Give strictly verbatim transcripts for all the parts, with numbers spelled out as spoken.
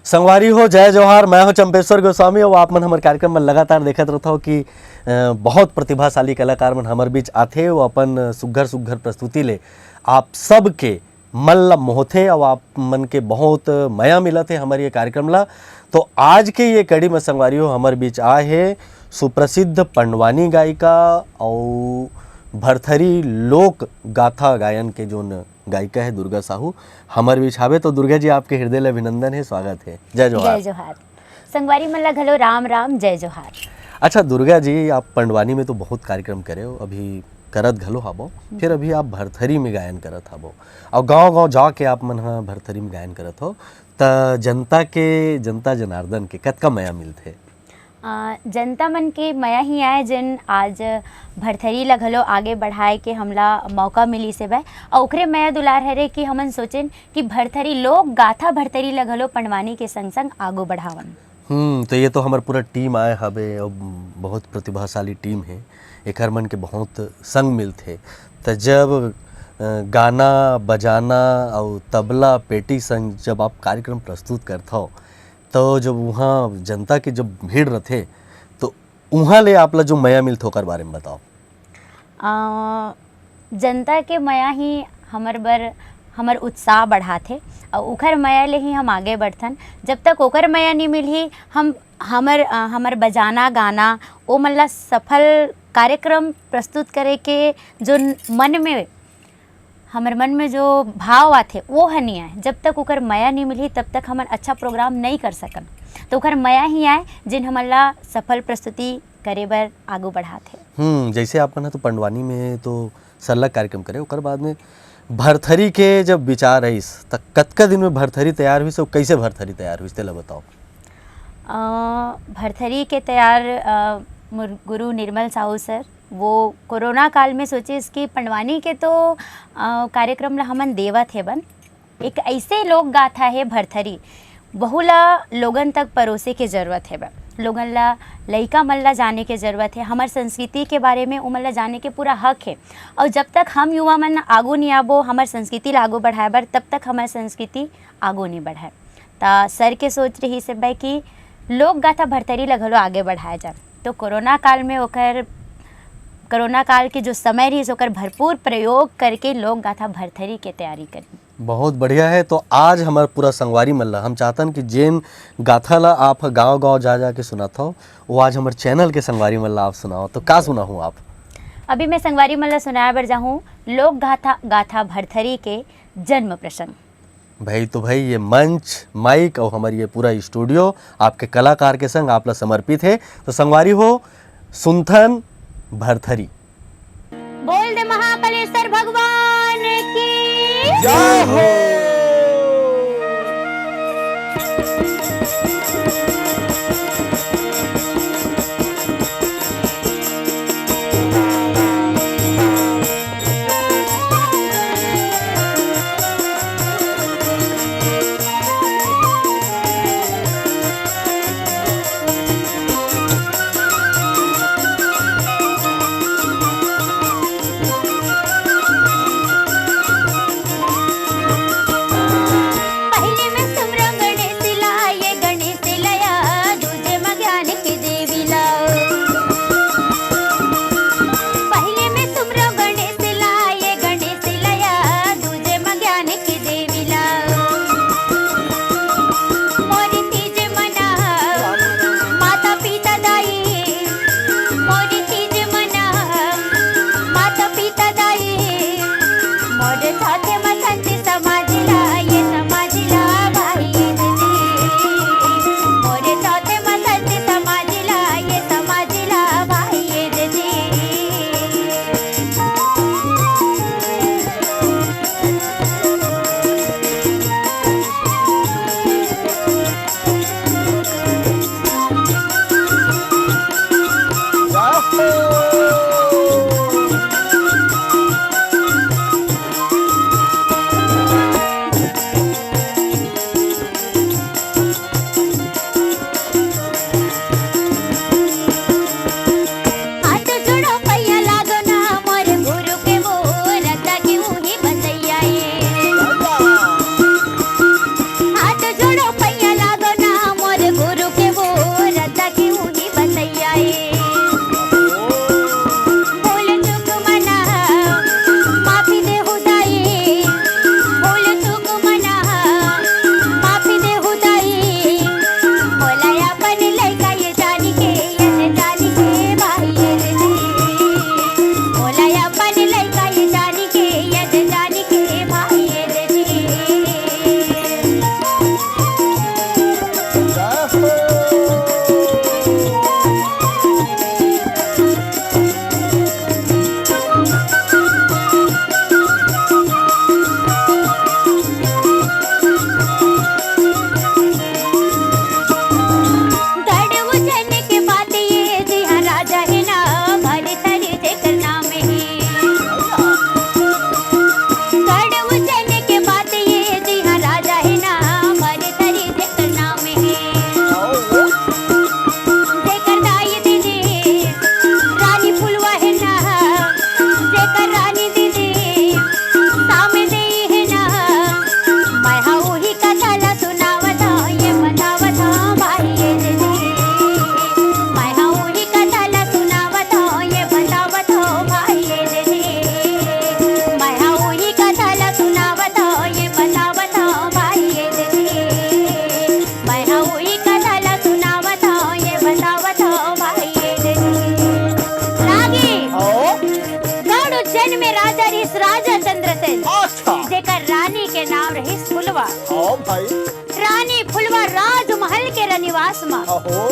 संगवारी हो, जय जोहार। मैं हूं चंपेश्वर गोस्वामी अउ आप मन हमर कार्यक्रम में लगातार देखत रहत हव कि, अ, बहुत प्रतिभाशाली कलाकार मन हमर बीच आथे, वो अपन सुग्घर सुग्घर प्रस्तुति ले आप सबके मन ला मोहथे अउ आप मन के बहुत मया मिलत हे हमर ये कार्यक्रम ला। तो आज के ये कड़ी में संगवारी हो, हमर बीच आए हे सुप्रसिद्ध पंडवानी गायिका अउ भरथरी लोक गाथा गायन के जोन गायिका हे दुर्गा साहू, हमर बीच हावे। तो दुर्गा जी, आपके हृदय ले अभिनंदन हे, स्वागत हे। जय जोहार। जय जोहार। संगवारी मन ला घलो राम राम, जय जोहार। अच्छा दुर्गा जी, आप पंडवानी में तो बहुत कार्यक्रम करे हो, अभी करत घलो हाबो, फिर अभी आप भरथरी में गायन करत हाबो, अउ गांव-गांव जाके आप मन ह भरथरी में गायन करत हो, त जनता के, जनता जनार्दन के कतका मया मिलथे? अ, जनता मन के मया ही आय, जेन आज भरथरी ला घलो आगे बढ़ाए के हमला मौका मिलिस हेवय, अउ ओकरे मया दुलार हरे कि हमन सोचेन कि भरथरी लोक गाथा भरथरी ला घलो पंडवानी के संग-संग आगू बढ़ावन। हम्म, तो ये तो हमर पूरा टीम आए हवे, अउ बहुत प्रतिभाशाली टीम हे, एकर मन के बहुत संग मिलथे। त जब, अ, गाना, बजाना अउ तबला, पेटी संग जब आप कार्यक्रम प्रस्तुत करथव, तो जब उहाँ जनता के जब भीड़ रथे, तो उहाँ ले आप ला जो मया मिलथे, ओकर बारे में बताओ। अ, जनता के मया ही हमर बर, हमर उत्साह बढ़ाथे, अउ उखर मया ले ही हम आगे बढ़थन। जब तक ओकर मया नहीं मिलही, हम, हमर, अ, हमर बजाना, गाना, ओ मन ला सफल कार्यक्रम प्रस्तुत करे के जो मन में, हमर मन में जो भाव आथे, वो ह नहीं आए। जब तक ओकर मया नहीं मिलही, तब तक हमन अच्छा प्रोग्राम नहीं कर सकन। तो ओकर मया ही आए, जिन हमन ला सफल प्रस्तुति करे बर आगू बढ़ाथे। हम्म, जैसे आप मन ह तो पंडवानी में तो सरलग कार्यक्रम करे, ओकर बाद में भरथरी के जब विचार आइस, त कतका दिन में भरथरी तैयार हुई, अउ कैसे भरथरी तैयार हुई, तेला बताओ। अ, भरथरी के तैयार, अ, मोर गुरु निर्मल साहू सर, वो कोरोना काल में सोचिस कि पंडवानी के तो, अ, कार्यक्रम ला हमन देवत हेबन, एक ऐसे लोक गाथा हे भरथरी, वहू ला लोगन तक परोसे के जरूरत हेबे। लोगन ला, लइका मन ला जाने के जरूरत हे, हमर संस्कृति के बारे में उमन ला जाने के पूरा हक हे। अउ जब तक हम युवा मन आगू नहीं आबो हमर संस्कृति ला आगू बढ़ाए बर, तब तक हमर संस्कृति आगू नहीं बढ़ाए। त सर के सोच रहिस हेबे कि लोक गाथा भरथरी ला घलो आगे बढ़ाए जाए। तो कोरोना काल में ओकर, कोरोना काल के जो समय रहिस, ओकर भरपूर प्रयोग करके लोक गाथा भरथरी के तैयारी करिन। बहुत बढ़िया है। तो आज हमर पूरा संगवारी मन ला हम चाहतन कि जेन गाथा ला आप ह गाँव-गाँव जा-जा के सुनात हव, वो आज हमर चैनल के संगवारी मन ला आप सुनाओ। तो का सुनाहू आप? अभी मैं संगवारी मन ला सुनाए बर जाहूँ लोक गाथा, गाथा भरथरी के जन्म प्रसंग। भाई, तो भाई, ये मंच, माइक अउ हमर ये पूरा स्टूडियो आपके कलाकार के संग आप ला समर्पित हे। तो संगवारी हो, सुनथन भरथरी। बोल दे महाकालेश्वर भगवान की। जय हो। जन्मे राजा रिहिस राजा चंद्रसेन, अच्छा। जेकर रानी के नाम रहिस फुलवा। हाँ भाई। रानी फुलवा राजमहल के रनिवास म अहो।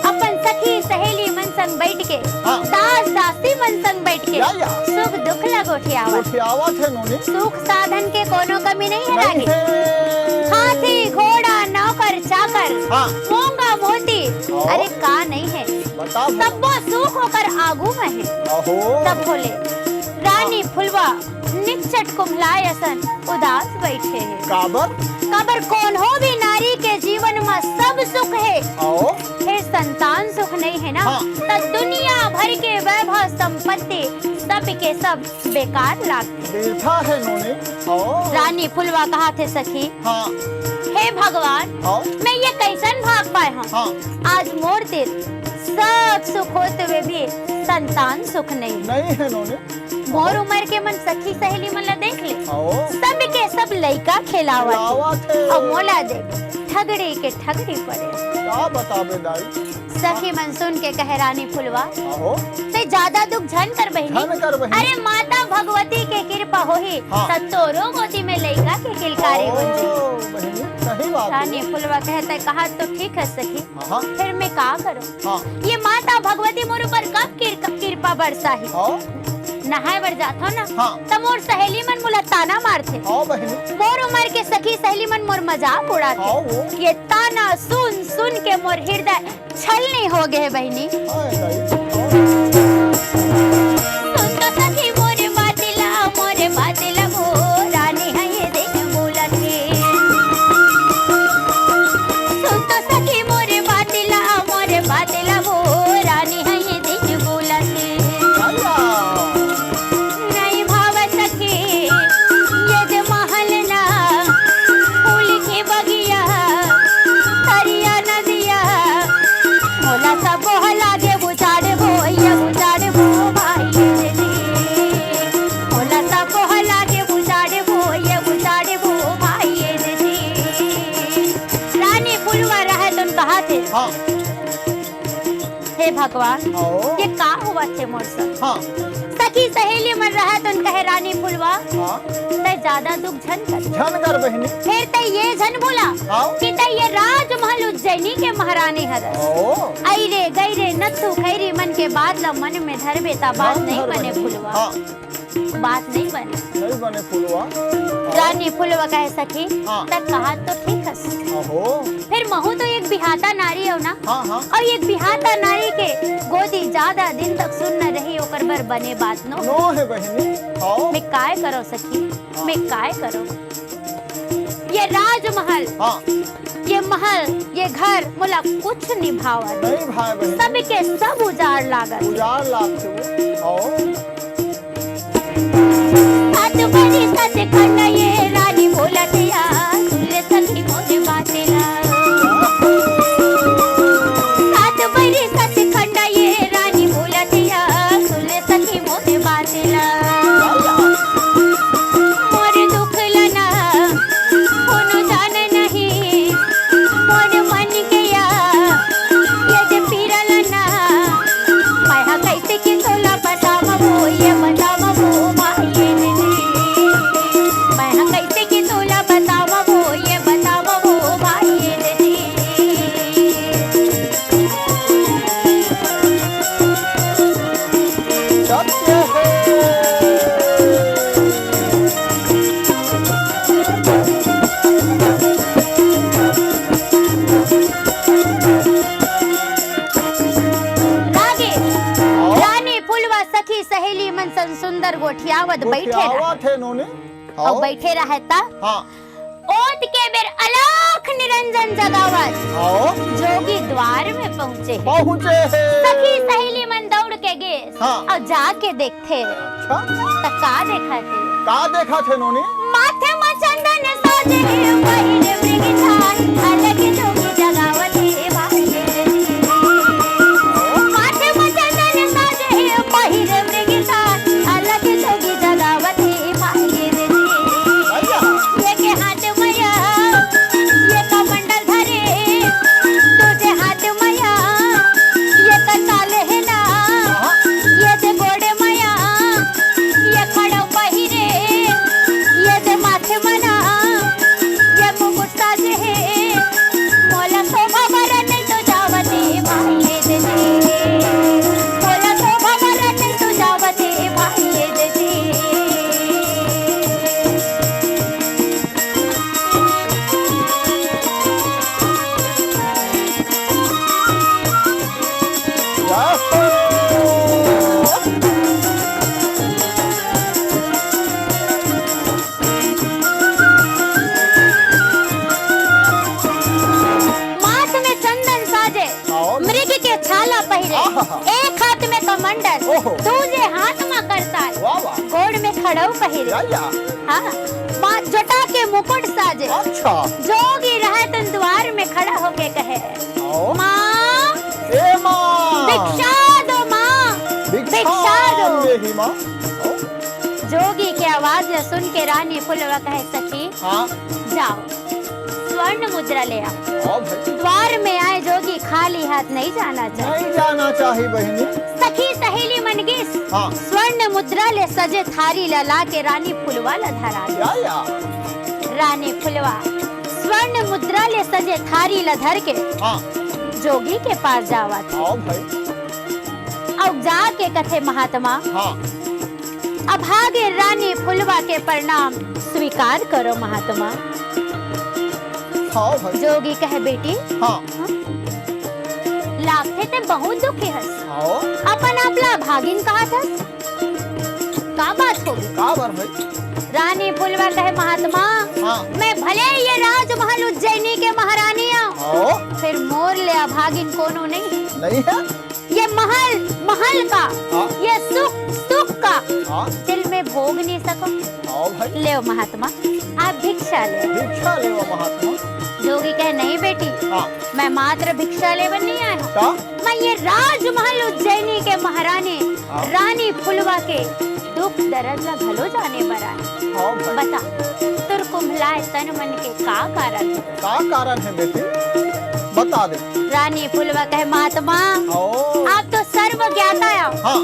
अपन सखी सहेली मन संग बैठ के, हाँ। दास दासी मन संग बैठ के या, या। सुख दुख ला गोठियावत। गोठियावत हे नोनी। सुख साधन के कोनो कमी नहीं हे नहीं रागी। हे। हाथी घोड़ा नौकर चाकर, हाँ। मूंगा मोती, हाँ। अरे का नहीं हे। बता भला। सब्बो सुख ओकर आगू में हे। अहो। तब बोले, रानी हाँ। फुलवा निच्चट कुम्हलाय असन उदास बैठे हे। काबर? काबर कोनो भी नारी के जीवन म सब सुख हे। आओ। फेर संतान सुख नहीं हे ना, हाँ। त दुनिया भर के वैभव संपत्ति सब के सब बेकार लागथे। बेकार हे नोनी। आओ। रानी फुलवा कहाथे सखी, हाँ। हे भगवान, हाँ। मैं ये कैसन भाग पाए हँव? हाँ। आज मोर तीर सब सुख होते हुए भी संतान सुख नहीं। नहीं हे नोनी। मोर उमर के मन सखी सहेली मन ला देख ले। आओ। सब के सब लइका खेलावत हे। खेलावत हे। अउ मोला देख, ठगड़ी के ठगड़ी पड़े। का बताबे दाई? सखी मन सुन के कहे रानी फुलवा, आओ। ते ज्यादा दुख झन कर बहिनी। झन कर बहिनी। अरे माता भगवती के कृपा होही, हाँ। त तोरो गोदी में लइका के किलकारी बन जाही। ओ, बहिनी, सही बात हे। रानी फुलवा कहे ते कहा तो ठीक हे सखी, हाँ, हाँ। फेर मैं का करूँ? हाँ। ये माता भगवती मोर ऊपर कब किर-, कृपा बरसाही? हाँ। नहाय बर जाथँव ना, हाँ। त मोर सहेली मन मोला ताना मारथे। हाँ बहिनी। मोर उमर के सखी सहेली मन मोर मजाक उड़ाथे। हाँ वो। ये ताना सुन सुन के मोर हृदय छलनी हो गे हे बहिनी। हाय दाई। सुन तो सखी मोर बात ला, मोर बात ला, मोर रानी हे ये दिन बोलत हे। सुन तो सखी मोर बात ला, मोर बात ला, मोर रानी हे ये दिन बोलत हे। अय्या। नहीं भावत सखी, ये दे महल ना, फूल के बगिया, तरिया नदिया, मोला सब हला के बुझाड़ बो, ये बुझाड़ बो भाई ये दे। मोला सब हला के बुझाड़ बो, ये बुझाड़ बो भाई ये दे। रानी फुलवा रहय तुन कहाथे। हाँ। हे भगवान, आओ। ये का होवत हे मोर संग? हाँ। सखी सहेली मन रहय तुन कहे रानी फुलवा, हाँ। ते ज्यादा दुख झन कर। झन कर बहिनी। फेर ते ये झन बोला हाँ। कि ते ये राजमहल उज्जैनी के महारानी हरस। आओ। अई रे, गई रे, नत्थू खैरी मन के बात ला मन में धरबे ता बात हाँ, नहीं धर बने बहिनी। फुलवा। हाँ। बात नहीं बने। नहीं बने फुलवा। रानी फुलवा कहे सखी, हाँ। त कहा तो ठीक हस। अहो। फेर महू तो एक बिहाता नारी हव ना। हाँ, हाँ। अउ एक बिहाता नारी के गोदी ज्यादा दिन तक सुन्न रही, ओकर बर बने बात नो। नो हे बहिनी। हाँ। मैं काय करव सखी? हाँ। मैं काय करव? ये राजमहल, हाँ। ये महल, ये घर मोला कुछ नइ भावत। नइ भावय बहिनी। सबके सब उजाड़ लागत। उजाड़ लागत हे वो। हाँ। सात बरी सच खंड ये रानी बोलत या, सुन ले सखी मोर बात ला। सात बरी सच खंड ये रानी बोलत या, सुन ले सखी मोर बात ला। मोर दुख ला ना कोनो जाने नहीं, मोर मन के या, ये जे पीरा ला ना, मैं हा कैसे के तोला बतावं वो, ये बतावं वो भाई ये दीदी। मैं हा कैसे के तोला बतावं वो, ये बतावं वो भाई ये दीदी। सत्य हे। रागे, आओ। रानी फुलवा सखी सहेली मन सन सुंदर गोठियावत बइठे गोठियावत रहय। हे नोनी। अउ आओ। बइठे रहय त हाँ। ओत के बेर अलख निरंजन जगावत आओ। जोगी द्वार में पहुँचे हे। पहुँचे हे। सखी सहेली मन दउड़ के गे हाँ। अउ जाके देखथे। अच्छा। त का देखथे? का देखथे नोनी? माथे म चंदन साजे हे, पहिरे मृग छाल, अलग जोगी जगावत हे भाई। माथे म चंदन साजे हे, पहिरे मृग छाल, अलग जोगी जगावत हे भाई रे जी। भैया। एके हाथ मया, एके कमंडल धरे, दूजे हाथ मया, एके ताले हे ना, हाँ। एके गोड़े मया, खड़ाऊ पहिरे। या, या। हाँ, माँ जटा के मुकुट साजे। अच्छा। जोगी रहत द्वार में खड़ा होके कहे, आओ। माँ, ए माँ। भिक्षा दो माँ, भिक्षा भिक्षा दो। देही माँ। आओ। जोगी के आवाज ला सुन के रानी फुलवा कहे, सखी, हाँ। जाओ, स्वर्ण मुद्रा ले आओ। हाँ भाई। द्वार में आए जोगी खाली हाथ नहीं जाना चाहिए। नहीं जाना चाहिए बहिनी। सखी सहेली मन गिस हाँ। स्वर्ण मुद्रा ले सजे थारी ला ला के रानी फुलवा ला धरा दे। या, या। रानी फुलवा स्वर्ण मुद्रा ले सजे थारी ला धर के हाँ। जोगी के पास जावत हे। हाँ भाई। अउ जाके कथे, महात्मा, हाँ। अभागे रानी फुलवा के प्रणाम स्वीकार करो महात्मा। हाँ भाई। जोगी कहे, बेटी, हाँ। हाँ? लागथे ते बहुत दुखी हस। हाँ। अपन आप ला अभागिन कहत हस। का बात होगे? का बात भाई? रानी फुलवा कहे, महात्मा, हाँ। मैं भले ये राजमहल उज्जैनी के महारानी हूँ, हाँ। फिर मोर ले अभागिन कोनो नहीं। नहीं है? ये महल, महल का, हाँ। ये सुख, सुख का हाँ। दिल में भोग नहीं सको। हाँ भाई। लेव महात्मा, आप भिक्षा लेव। भिक्षा लेव महात्मा। जोगी कहे, नहीं बेटी, हाँ। मैं मात्र भिक्षा लेवन नहीं आया हूँ। का? मैं ये राजमहल उज्जैनी के महारानी हाँ। रानी फुलवा के दुख दरद ला घलो जाने बर आए। हाँ भाई। बता, तोर कुम्हलाए तन मन के का कारण हे? का कारण हे बेटी? बता दे। रानी फुलवा कहे, महात्मा, ओ। आप तो सर्व ज्ञाता हो। हाँ।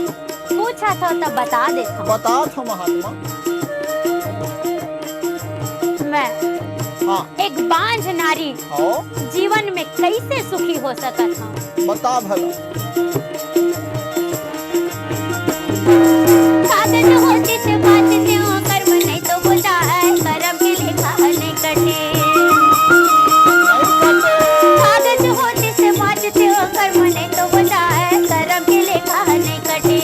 पूछा था तो बता देता हूँ। बता था महात्मा। मैं हाँ। एक बांझ नारी हाँ। जीवन में कैसे सुखी हो सकत हूँ? बता भला। कागज होती से बांचते हो, कर्म नहीं तो बुझाए, कर्म के लेखा नहीं कटे। कागज होती से बांचते हो, कर्म नहीं तो बुझाए, कर्म के लेखा नहीं कटे।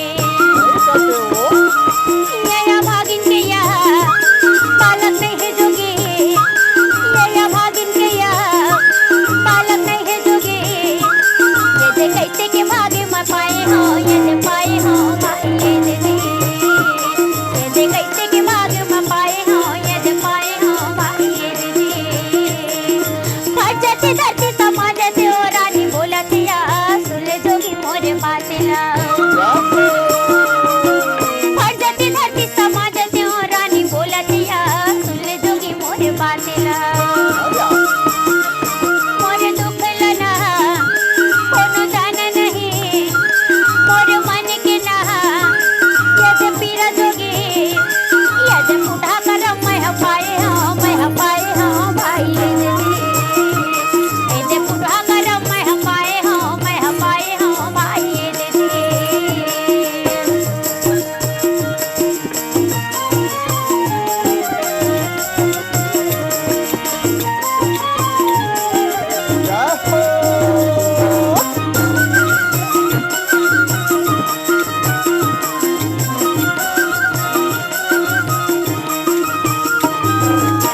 ये या भागिन के या बालक नहीं है जोगी, ये या भागिन के या बालक नहीं है जोगी। ये दे कैसे के भागे मैं पाए हो, ये दे पाए हो भाई, ये दे दी। ये दे कैसे के भागे मैं पाए हो, ये दे पाए हो भाई, ये दे दी। फट जाती धरती समा जाती ओ रानी बोलत या, सुन ले जोगी मोरे बात ला। फट जाती धरती समा जाती ओ रानी बोलत या, सुन ले जोगी मोरे बात ला। मोरे दुख ला ना कोनो जाने नहीं, मोरे मन के ना ये दे पीरा जोगी, ये दे पुटहा करम मैं ह पाए हूँ, मैं ह पाए हूँ भाई, ये दे दी। ये दे पुटहा करम मैं ह पाए हूँ, मैं ह पाए हूँ भाई, ये दे दी।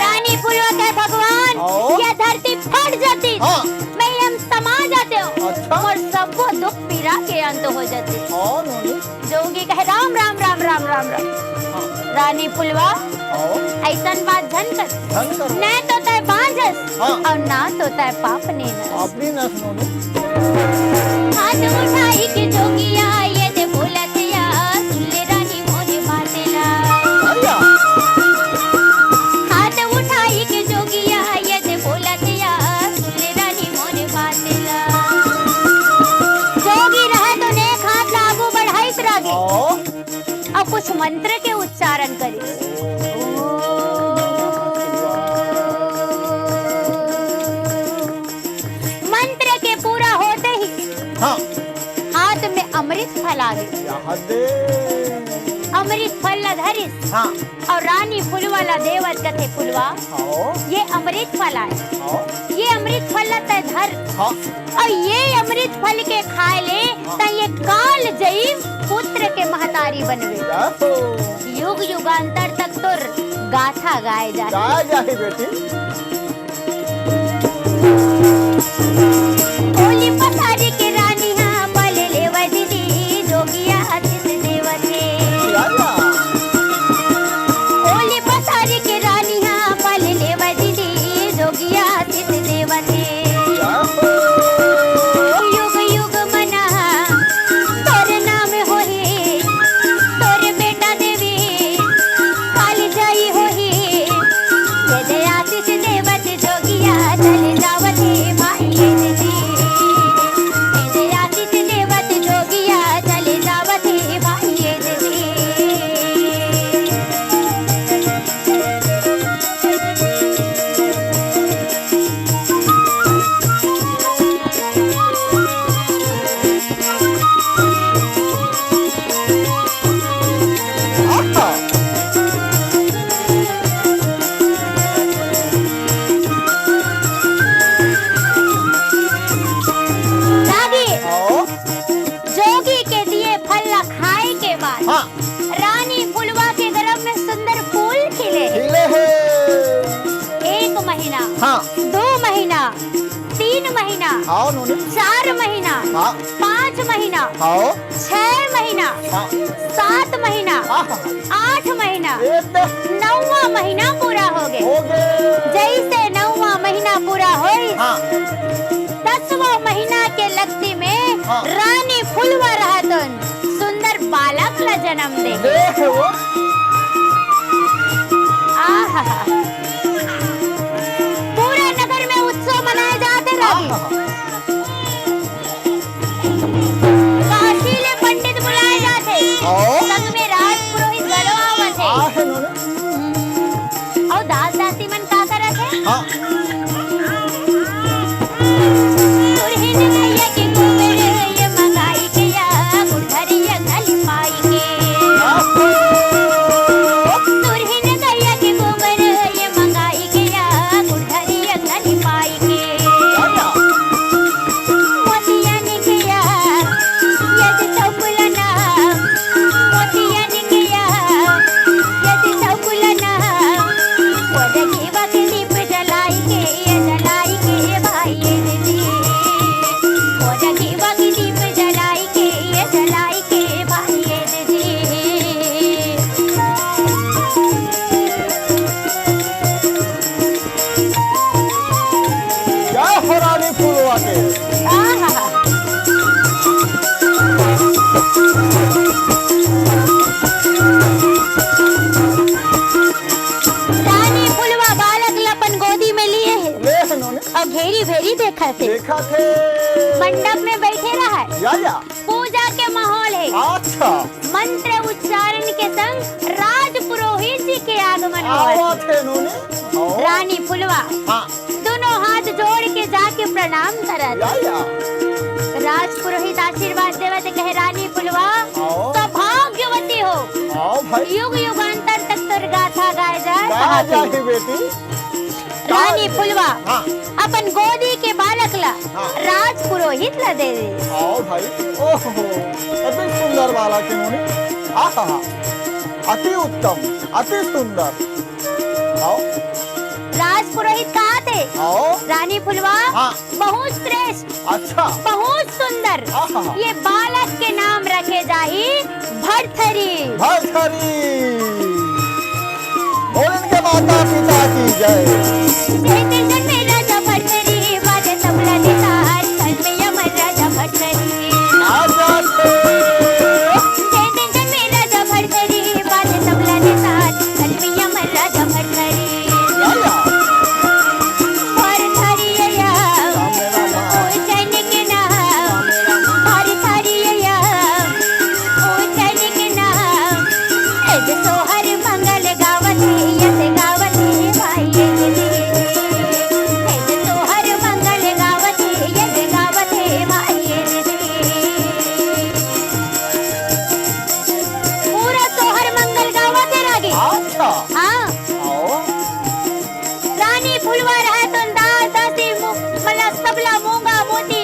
रानी फुलवा कहे, भगवान, आओ। ये धरती फट जाती, हाँ। मैं हम समा जाते हो। अच्छा। और सबको दुख पीरा के अंत हो जाती। हाँ, नोनी। जोगी कहे, राम, राम, राम, राम, राम, राम। हाँ। रानी फुलवा, हाँ। ऐसन बात झन कर। झन कर। न तो तय बांझस, हाँ। और ना तो तय पाप ने नस। पाप ने नस नोनी। हाथ उठाई के जोगिया, ये दे बोलत या, सुन ले रानी मोरे बात ला। अरे या। हाथ उठाई के जोगिया, ये दे बोलत या, सुन ले रानी मोरे बात ला। जोगी रहे तो नेक हाथ ला आगू बढ़ाइत रहे। हाँ। अउ कुछ मंत्र के उच्चारण करे। मंत्र के पूरा होते ही हाँ। हाथ में अमृत फल आ गए। अमृत फल ला धरिस। हाँ। अउ रानी फुलवा ला देवत कथे, फुलवा, हाँ। ये अमृत फल आय। हाँ। ये अमृत फल ला तय धर। हाँ। अउ ये अमृत फल के खाए ले हाँ। त ये काल जईव पुत्र के महतारी बनबे। या तो। युग युगांतर तक तोर गाथा गाए जाही। गाए जाही बेटी। ओली पथारी के रानी हा बल लेवा दीदी, जोगिया आशीष देवत हे। या, या। महीना, हाँ नोनी। चार महीना, हाँ। पाँच महीना, हाँ। छह महीना, हाँ। सात महीना, हाँ, हाँ, हाँ। आठ महीना, एकदम। नौवा महीना पूरा हो गे। हो गे। जैसे नौवा महीना पूरा होइस, हाँ। दसवां महीना के लगती में हाँ। रानी फुलवा रहतुन सुंदर बालक ला जन्म दे। देख वो। आहा। पूरा नगर में उत्सव मनाए जात हे रागी। आहा। काशी ले पंडित बुलाए जात हे। हाँ। संग में राज पुरोहित घलो आवत हे। आहे नोनी। अउ दास दासी मन का करत हे? हाँ। दुल्हन भैया के गोबर ये मंगाई के या, गुड़धरी अंगन पाई के। दुल्हन भैया के गोबर ये मंगाई के या, गुड़धरी अंगन पाई के। मोतिया निकिया, यदि चौकुलना, मोतिया निकिया, यदि चौकुलना, मोर जीवा के दीप जलाई के, ये जलाई के भाई ये दीदी। मोर जीवा के दीप जलाई के, ये जलाई के भाई ये दीदी। जय हो रानी फुलवा के। आहा। रानी फुलवा बालक ल अपन गोदी में लिए हे। ले हे नोनी। अउ घेरी भेरी देखत हे। देखत हे। मंडप में बैठे रहय। या, या। पूजा के माहौल हे। अच्छा। मंत्र उच्चारण के संग राज पुरोहित जी के आगमन होवत हे। आवत हे नोनी। हाँ। रानी फुलवा हाँ। दोनों हाथ जोड़ के जाके प्रणाम करत। या, या। राज पुरोहित आशीर्वाद देवत कहे, "रानी फुलवा, हाँ। सौभाग्यवती हो। हाँ भाई। युग युगांतर तक तोर गाथा गाए जाए।" गाए जाही बेटी। रानी फुलवा हाँ। अपन गोदी के बालक ला हाँ। राज पुरोहित ला दे दे। आओ भाई, ओहो, अति सुंदर बालक हे नोनी। आहा, अति उत्तम, अति सुंदर। आओ। राज पुरोहित कहाथे? आओ। रानी फुलवा हाँ। बहुत श्रेष्ठ, अच्छा। बहुत सुंदर। आहा। ये बालक के नाम रखे जाही भरथरी। भरथरी। बोल इनके माता पिता की जय। जय जय जय में राजा भरथरी, बाजे तबला नितार, कल में यमन राजा भरथरी। आजा तो। जय जय जय में राजा भरथरी, बाजे तबला नितार, कल में यमन राजा भरथरी। या, या। भरथरी या, ओ चैन के नाम, भरथरी या, ओ चैन के नाम। ए जे सोहर मंगल गावत हे, यस गावत हे भाई ये दीदी। ए जे सोहर मंगल गावत हे, यस गावत हे भाई ये दीदी। पूरा सोहर मंगल गावत हे रागी। अच्छा। हाँ। आओ। रानी फुलवा रहय तो दास दासी मु-, मतलब सबला मूंगा मोती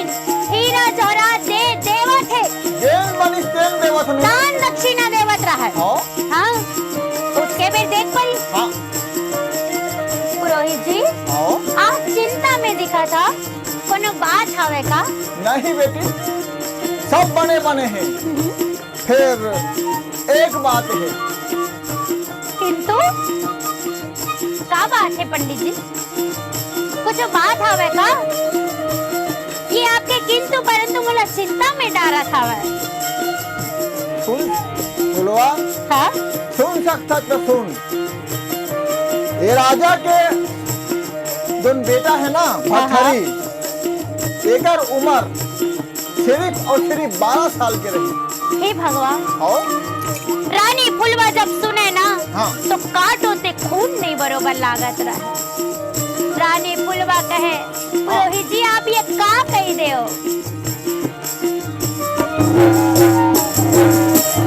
हीरा जवाहरात दे देवत हे। जेन बनिस तेन देवत हे। दान दक्षिणा देवत रहय। हाँ। हाँ। उठके बेर देख परी। हाँ। पुरोहित जी, हाँ। आप चिंता में दिखत हा, कोनो बात हवे का? नहीं बेटी, सब बने बने हे। हम्म। फेर एक बात हे। किंतु? का बात हे पंडित जी? कुछ बात हवे का? ये आपके किंतु परंतु मोला चिंता में डारत हवे। सुन, फुलवा। हाँ? सुन सकथस त सुन। ये राजा के जोन बेटा हे ना, हाँ, हाँ। भरथरी, एकर उमर सिरिफ अउ सिरिफ बारह साल के रहिस। हे भगवान। अउ? रानी फुलवा जब सुने ना, हाँ। तो काटो ते खून नइ बरोबर लागत रहय। रानी फुलवा कहे, हाँ। "पुरोहित जी, आप ये का कहि देव?"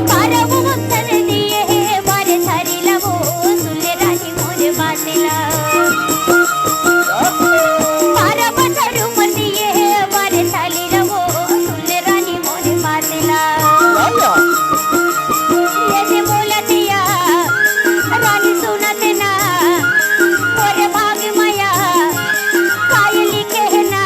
बारह वो अक्षर दिए हे, बारह थारी लवो, सुन ले रानी मोर बात ला। बारह बछर उमर दिए हे, बारह थारी लवो, सुन ले रानी मोर बात ला। या, या। ये जे बोलत या, रानी सुनत ना, मोर भाग मया, काय लिखे हे ना।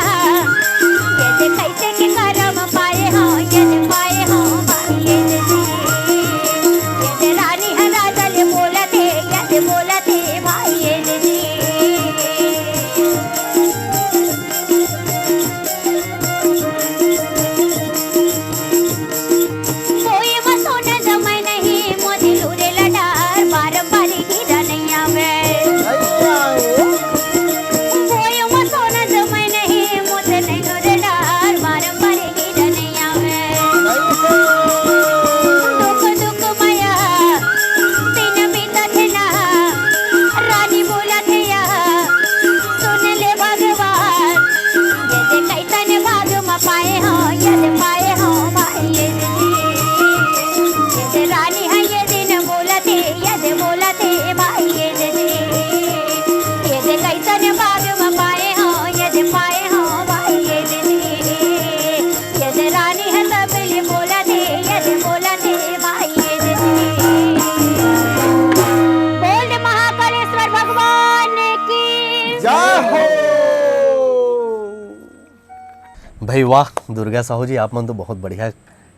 भाई वाह, दुर्गा साहू जी, आप मन तो बहुत बढ़िया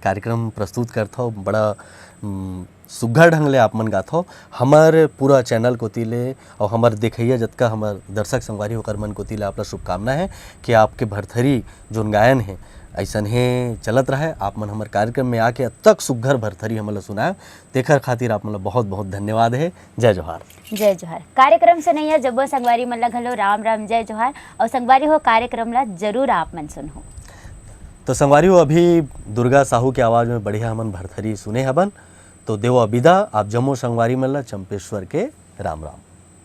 कार्यक्रम प्रस्तुत करथव, बड़ा, उम, सुघर ढंग ले आप मन गाथव। हमर पूरा चैनल कोति ले अउ हमर देखइया जतका हमर दर्शक संगवारी ओकर मन कोति ले आप ला शुभकामना हे कि आपके भरथरी जोन गायन हे, अइसनहे चलत रहय। आप मन हमर कार्यक्रम में आके अतक सुघर भरथरी हमन ला सुनाय, तेखर खातिर आप मन ला बहुत बहुत धन्यवाद हे। जय जोहार। जय जोहार। कार्यक्रम सुनइया जम्मो संगवारी मन ला घलो राम राम, जय जोहार। अउ संगवारी हो, कार्यक्रम ला जरूर आप मन सुनहू। तो संगवारी हो, अभी दुर्गा साहू के आवाज में बढ़िया हमन भरथरी सुने हबन। तो देवो विदा आप जम्मो संगवारी मन ला चंपेश्वर के राम राम।